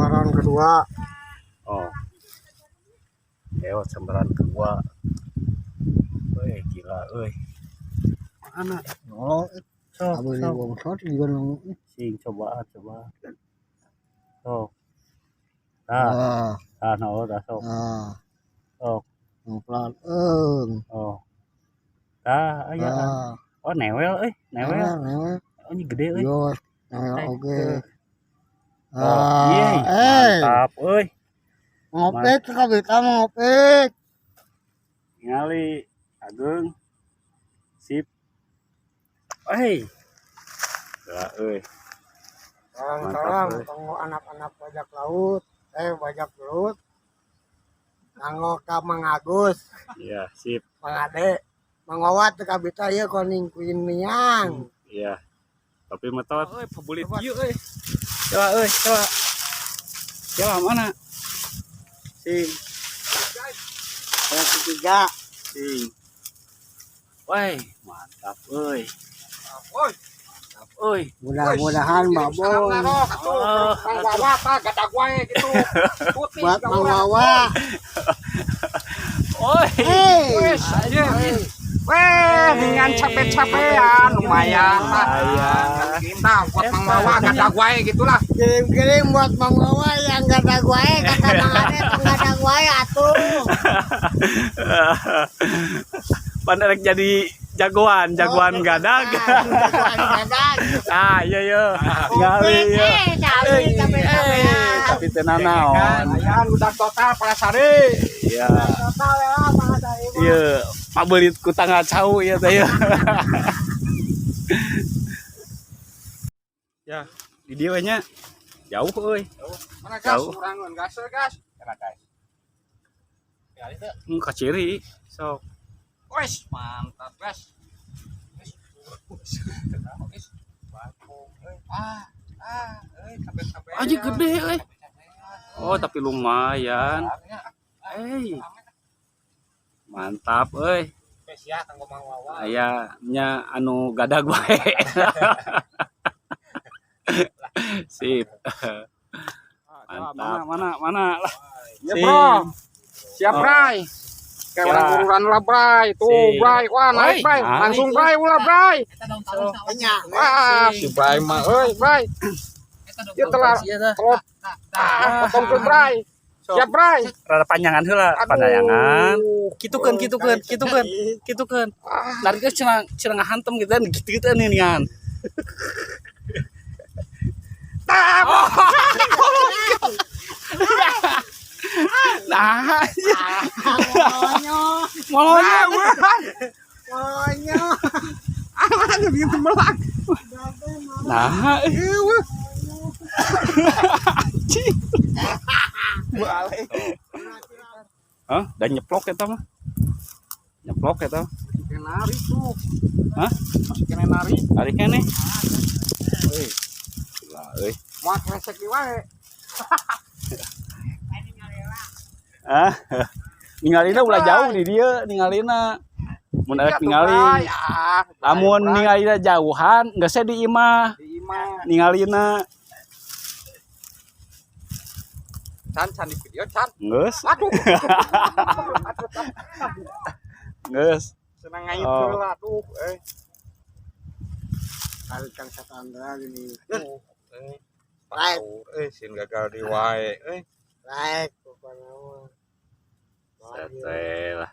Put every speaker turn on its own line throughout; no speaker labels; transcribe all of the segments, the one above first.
Sambaran kedua.
Oh. Lewat sambaran kedua. Woi, gila euy. Mana?
Oh,
Sok,
abis
sok.
bongsot juga nunggu.
Sing cobaan, coba. Sok. Tah,
Ah,
tah no, tah sok.
ah,
Sok.
ngoplan eung.
Oh. Tah, aya.
Ah,
Oh, newel euy, newel.
newel, newel.
Oh, ini gede euy.
Yos, newel
Eh,
oge.
Oh,
Ah,
iya,
eh,
mantap euy.
ngopek kabita ngopek.
Ningali Agung. Sip. Hei. Gila euy.
Tolong,
Mantap,
tolong,
euy.
tunggu anak-anak bajak laut, bajak laut. Kanggo ka Mang Agus,
Iya, sip.
Mang Ade, Mang Wawat teu kabita ieu koning kuiniang.
Iya. Tapi metot. Euy, pabulit ieu euy. Coba euy, coba. Coba mana? Sing,
Yang ketiga,
sing. Woi, mantap euy.
Woi,
Mantap euy.
mudah-mudahan babon
Oh,
Mang Wawa tah gadag wae gitu. Putih
buat Mang Wawa.
Oi.
Hei,
Wes, Weh, dengan capek-capean lumayan lah.
Lumayan.
Kita buat Mang Wawa gadag wae gitulah.
kirim-kirim buat Mang Wawa yang gak ada gue, kata Mang Ade tong gak ada gue atuh.
Pan erek jadi jagoan, jagoan
Oh,
gadag.
Jagoan gadag.
Ah, iya iya. Ngali iya.
Cabe, cabe-cabean.
Tapi teu nanaon.
Lumayan udah total Palasari.
Iya.
Total ya, Mang Ade.
Iya, pabelit ku tangga cau ieu teh ya. Ya, di dieu we nya. Jauh euy.
Mana gas?
Jauh.
Kurangan gas, gas. Kena gas.
Kaciri. Sok.
Wes, mantap gas. Wes. Wes. Ah, ah, euy capek-capean.
Aja gede euy. Oh, tapi lumayan. Eh. Mantap euy.
Spesial kanggo Mang Wawa.
Aya nya anu gadag wae. Sip. Mantap. Mana mana mana lah.
Ya, Bro. Siap,
Oh.
Bray. Kayak orang
Ya.
ururan lah, Bray. Tuh,
Si.
Bray. Wah, naik,
Oi,
Bray.
naik.
Langsung, Bray, ulah, Bray.
Enya.
Wah, si Bray mah, euy, Bray. Ya telah telop. Ah, potong ke Bray. Siap, Bray.
Rada panjangan heula,
Aduh.
panjangan. Kitukeun, kitukeun, kitukeun, kitukeun. Nariknya cenah cenah ngahantem gitu kan, gitu-gitu nih kan.
Tah,
Nah,
Molonyo,
molonyo.
molonyo.
Ah, gitu melak.
Nah,
Ieu.
anjing.
Balik.
Hah, dan nyeplok eta mah. Nyeplok eta.
Kena nari tuh.
Hah?
Masih kena nari.
Tarik nih. Euy. Gila euy.
Mau kresek di wae.
Ah. Ningalina ulah jauh di dieu ningalina. Mun arek ningali.
Ah,
Lamun ningalina jauhan, geus di imah.
di imah.
Ningalina
Can can di video can.
geus,
Aduh.
geus.
Senang ngait
Oh.
heula tuh, eh.
Tarikan satandra gini.
Tuh, eh.
Right.
Eh, sin gagal di wae, eh.
Like, pokoknya mah.
Sete lah.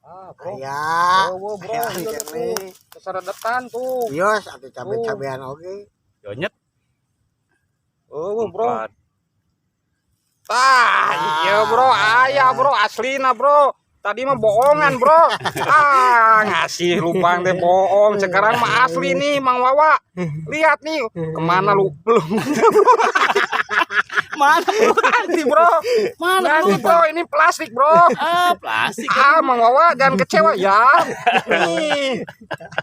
Ah, bro.
Aya.
Oh, bro,
Aya
iya,
kene.
Keseredetan tuh.
Yos atuh cabe-cabean oge.
Yonyet.
Oh, bro.
Empat.
Tah, iya bro, ayah bro, aslina bro. Tadi mah bohongan bro. Ah, ngasih lubang deh bohong. Sekarang mah asli nih, Mang Wawa. Lihat nih, kemana lu belum?
Mana bro?
Nanti bro,
Mana
nanti
bro?
bro, ini plastik bro.
Ah, plastik.
Ah, Mang Wawa jangan kecewa ya. Nih,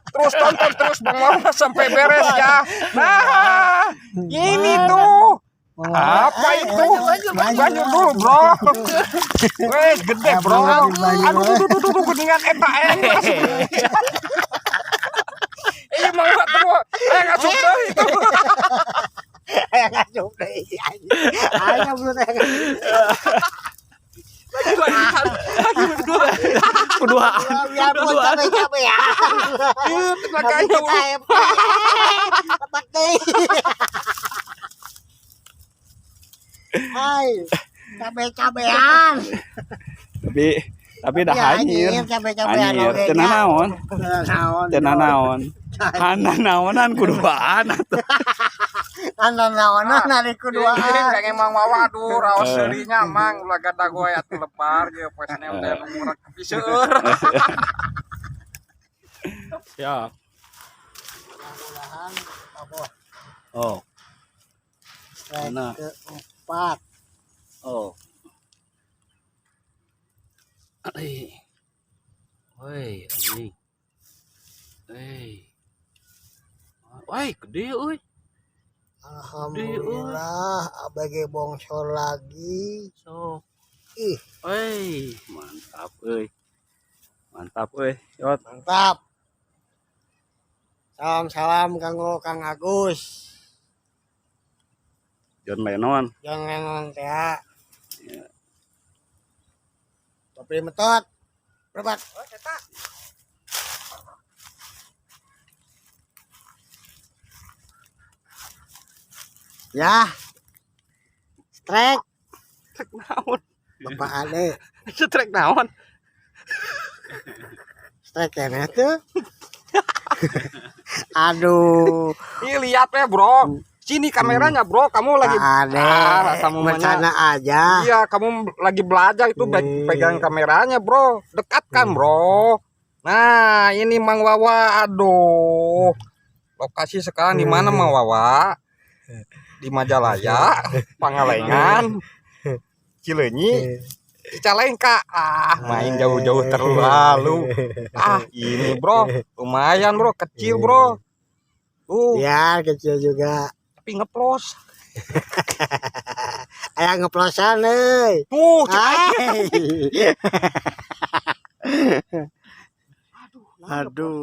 terus tonton terus Bang Wawa sampai beres ya. Nah, ini tuh. Apa itu? Banjur dulu, bro. Wes, gede, bro. Aduh, duh, duh, duh, duh, geningan eta eh. Iya, Mang Wawa tuh. Eh, ngasup deui itu.
Hayang asup deui anjing. Aya belut hayang.
Lagi lagi lagi berdua.
Kuduaan.
Biar pun cabe-cabe ya.
Ih, makanya bro.
Tepat deui. Hai, cabe-cabean.
Tapi dah
Ya,
hanyir.
Cabe-cabean
Hanyir.
oge
Teu
nya.
naon.
Teu naon.
Teu naon. Hana naonan kuduaan atuh.
Anda naonan ari
Kuduaan.
kuduaan.
Kayak Mang Wawa aduh raos
Eh.
seurinya Mang ulah gada goy atuh lebar ge poe Senin teh nu murah tapi seueur.
Siap.
Mudah-mudahan apa
Oh.
strike
Mana?
keempat.
Oh. Ai. Woi, anjing. Hei. Woi, gede euy.
Alhamdulillah ABG bongsor lagi.
So,
Ih,
woi, mantap euy. Mantap euy. Yot.
Mantap. Salam-salam kanggo Kang Agus.
John Lennon.
Jangan Lennon teh. Ya.
Ya.
Topi metot. Berbat.
Oh, eta.
Ya. Strike
Strike naon?
Bapak Ade.
Strike naon?
Strike kene tuh. Aduh,
Ih, lihat ya, Bro. Sini kameranya, Bro. Kamu lagi
Pak Ade.
Ah, kamu
Bercanda aja.
Iya, kamu lagi belajar itu pegang kameranya, Bro. Dekatkan, Bro. Nah, ini Mang Wawa. Aduh. Lokasi sekarang di mana, Mang Wawa? Di Majalaya, Pangalengan, Cileunyi, Cicalengka. Ah, main jauh-jauh terlalu. Ah, ini, Bro. Lumayan, Bro. Kecil, Bro. Tuh,
Ya, kecil juga.
tapi ngeplos.
Aya ngeplosan euy.
Tuh, cek aing.
Hai.
Aduh,
Aduh.